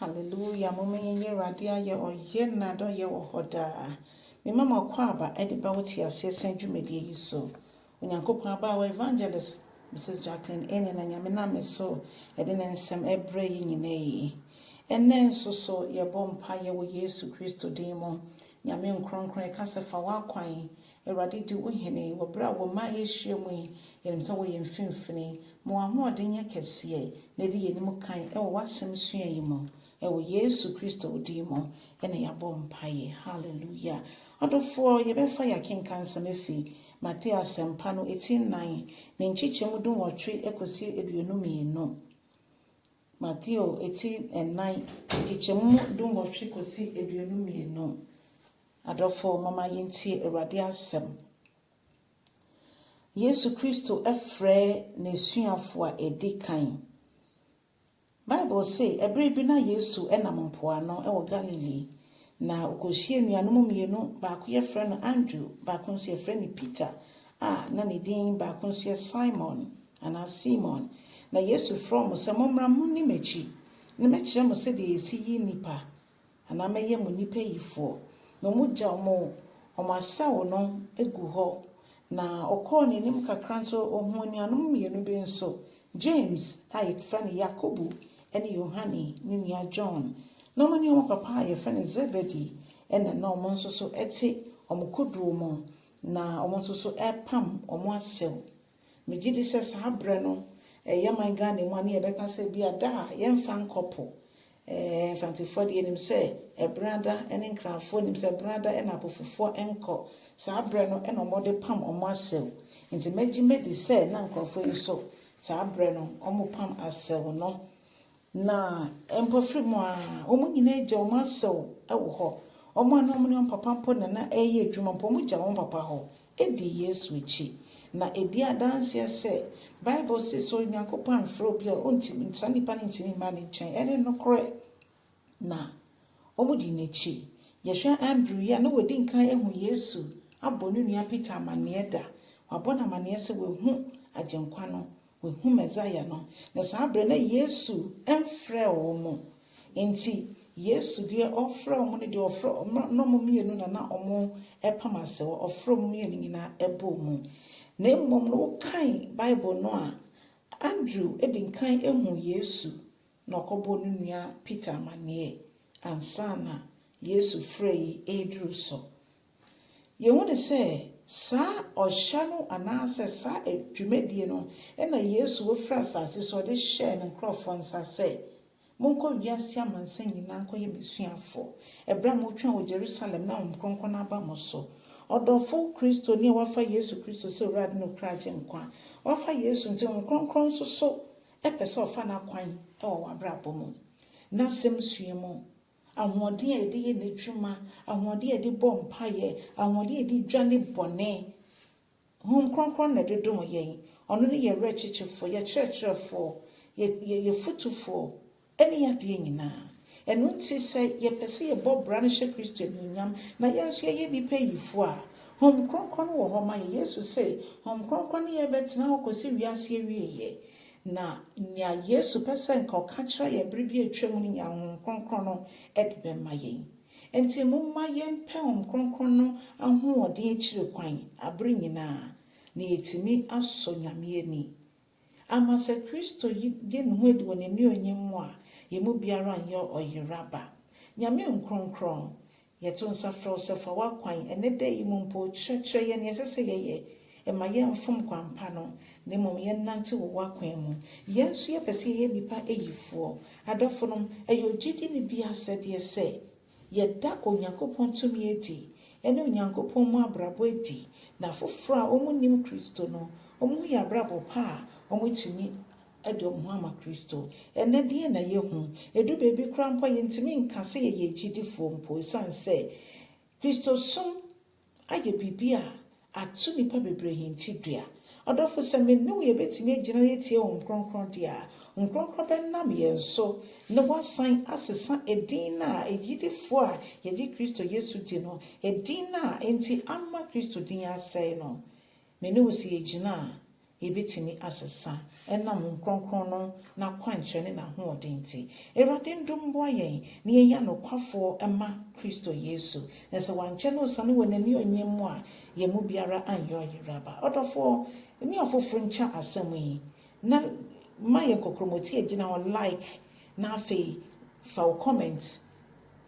Hallelujah, momma yɛnyi Awurade ayɛ, ɔyɛ n'adɔyɛ wɔ hɔ daa. Mema mo akwaaba de ba wo te aseɛ sɛn dwumadie yi so. Onyankopɔn abaawa Evangelist Mrs. Jacqueline Ene na Nyame nam me so de ne nsɛm ɛbrɛ yi nyinaa yi. Ɛnnɛ nso so yɛbɔ mpaeɛ wɔ Yesu Kristo din mu. Nyame nkronkron ɛka sɛ fa w'akwan Awurade di wo hene wɔ berɛ a wo mma yɛahyia mu yi, yɛnim sɛ woyɛ mfimfini. Ma w'ahoɔden nyɛ kɛseɛ na ɛdi yɛn anim kan ɛwɔ w'asɛm sua yi mu. Ɛwɔ Yesu Kristo wo din mu ɛna yɛabɔ mpaeɛ. Hallelujah. Ɔdɔfoɔ, yɛbɛfa yɛakenka nsɛm afi Mateo Asɛmpa no eti 4 ne nkyekyɛmu 18 kɔsi 22. Mateo eti 4 nkyekyɛmu 18 kɔsi 22. Adɔfoɔ, mama yɛntie Awurade asɛm. Yesu Kristo ɛfrɛ n'asuafoɔ a ɛdi kan. Bible se ɛberɛ bi na Yesu ɛnam mpoano ɛwɔ Galilee na ɔkɔhyia nuanom mmienu, baako yɛfrɛ no Andrew, baako nso yɛfrɛ no Peter, a na ne din baako nso yɛ Simon anaa Simon. Na Yesu frɛ wɔn sɛ, "Mommra monni m'akyi na mɛkyerɛ mo sɛdeɛ yɛsi yi nnipa anaa mɛyɛ mo nnipa yifoɔ." Na wɔn gya wɔn asau no gu hɔ. Na ɔkɔɔ n'anim kakra nso, ohuu anuanom mmienu bi nso, James a yɛfrɛ no Yakobo ne Yohane ne nua John. Na wɔn ne wɔn papa a yɛfrɛ no Zebedee ɛna na wɔn nso so te wɔn kodoɔ mu na wɔn nso so repam wɔn asau. Megye di sɛ saa berɛ no, ɛyɛ man Ghana mu a ne yɛbɛka sɛ bi a da a yɛmfa nkɔ po. Mfantefoɔ deɛ nim sɛ ɛbrada ne Nkranfoɔ nim sɛ brada ɛna apofofoɔ nkɔ. Saa berɛ no ɛna wɔde pam wɔn asau. Nti mɛgye madi sɛ na nkurɔfoɔ yi nso saa berɛ no wɔpam asau no. Na mpɔfiri mu a wɔn nyinaa gya wɔn asau wɔ hɔ. Wɔn a na wɔn ne wɔn papa mpo na na ɛreyɛ adwuma mpo, wɔn gya wɔn papa hɔ di Yesu akyi. Na ɛdi adanseɛ sɛ Bible se sɛ Onyankopɔn amfrɛ obi a ɔntumi, saa nipa no ntumi mma ne nkyɛn. Ɛne nokorɛ. Na wɔn di n'akyi. Yɛhwɛ Andrew yi a na wadi nkan ahu Yesu abɔ ne nua Peter amanneɛ da. Wabɔ no amanneɛ sɛ wahu Agyenkwa no, wahu Messiah no. Na saa berɛ na Yesu ɛmfrɛ wɔn. Nti Yesu deɛ ɔfrɛ wɔn no deɛ ɔfrɛ wɔn na wɔn mmienu na na wɔn ɛpam asau. Ɔfrɛ wɔn mmienu nyinaa ɛbɔ mu. Na mmom no wokan Bible no a, Andrew di nkan ahu Yesu na ɔkɔbɔ ne nua Peter amanneɛ ansa na Yesu frɛ yi ɛreduru so. Yɛhu ne sɛ saa ɔhyɛ no anaasɛ saa dwumadie no ɛna Yesu wɔfiri asase so ɔde hyɛɛ ne nkurɔfoɔ nsa sɛ, "Monkɔ wiase amansan nyinaa nkɔyɛ m'asuafoɔ." Ɛberɛ a motwɛn wɔ Jerusalem na Honhom Kronkron no aba mo so. Ɔdɔfo Kristo ni a wafa Yesu Kristo sɛ Owurade ne okra agye nkwa. Wafa Yesu nti Honhom Kronkron nso so ɛpɛ sɛ ɔfa n'akwan ɛwɔ w'abrabɔ mu. N'asɛm sua mu, ahoɔden a yɛde yɛ n'adwuma, ahoɔden a yɛde bɔ mpaeɛ, ahoɔden a yɛde dwane bɔne. Honhom Kronkron na ɛde dom yɛn. Ɔno ne yɛn werɛkyekyefoɔ, yɛ kyerɛkyerɛfoɔ, yɛ fotufoɔ, ɛne yɛn adeɛ nyinaa. Ɛno nti sɛ yɛpɛ sɛ yɛbɔ bra no hyɛ Kristo anuonyam na yɛn nso yɛyɛ nnipa yifoɔ a, Honhom Kronkron wɔ hɔ ma yɛn. Yesu sɛ Honhom Kronkron ne yɛn bɛtena hɔ kɔsi wiase awieeɛ. Na nea Yesu pɛ sɛ nka ɔka kyerɛ yɛn bere bi a atwa mu no nyinaa, Honhom Kronkron no ɛde bɛma yɛn. Nti momma yɛmpɛ Honhom Kronkron no ahoɔden akyiri kwan abere nyinaa na yɛtumi asɔ Nyame ani. Ama sɛ Kristo yi de ne ho adi wɔ n'anuonyam mu a, yɛn mu biara nyɛ ɔyeraba. Nyame nkronkron, yɛto nsa frɛ wo sɛ fa w'akwan ɛnɛ da yi mu mpo kyerɛkyerɛ yɛn nea ɛsɛ sɛ yɛyɛ. Ɛma yɛmfom kwan pa no, na mmom yɛnnante wɔ w'akwan mu. Yɛn nso yɛpɛ sɛ yɛyɛ nnipa ayifoɔ. Adɔfonom, ɛyɛ ogyidi ne bi asɛdeɛ sɛ yɛda Onyankopɔn tumi adi ɛne Onyankopɔn mu abrabɔ adi na afoforɔ a wɔn nim Kristo no, wɔn ho yɛ abrabɔ pa a wɔtumi de wɔn ho ama Kristo. Ɛnɛ deɛ na yɛhu. Edu baabi koraa mpo a yɛntumi nka sɛ yɛyɛ agyidifoɔ mpo esiane sɛ Kristosom ayɛ biribi a ato nnipa bebree hintidua. Ɔdɔfo sɛ me ne wo yɛbɛtumi agyina na yɛtie Honhom Kronkron deɛ a, Honhom Kronkron bɛnam yɛn so na wasan asesa edin no a agyidifoɔ a yɛgye Kristo Yesu di no, edin no a enti ama Kristo din asɛe no. Me ne wo sɛ yɛgyina a, Yɛbɛtumi asesa ɛnam Honhom Kronkron no n'akwankyerɛ ne n'ahoɔden nti. Awurade ndom mmoa yɛn na yɛnyɛ anokwafoɔ mma Kristo Yesu. Na sɛ wankyɛ na ɔsane wɔ n'anionyam mu a, yɛn mu biara anyɛ ɔyeraba. Ɔdɔfoɔ, ne ɔfoforɔ nkyɛ asɛm yi na ma yɛn kɔkrɔmɔti gyina hɔ like, na afei fa wo comment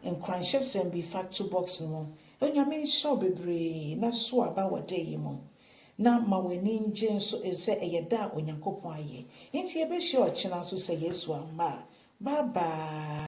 nkuranhyɛsɛm bi fa to box no mu. Onyame nhyira wo bebree na so aba wɔ da yi mu. Na ma w'ani ngye nso sɛ ɛyɛ da a Onyankopɔn ayɛ. Nti yɛbɛhyia ɔkyena nso sɛ Yesu amma a. Bye bye.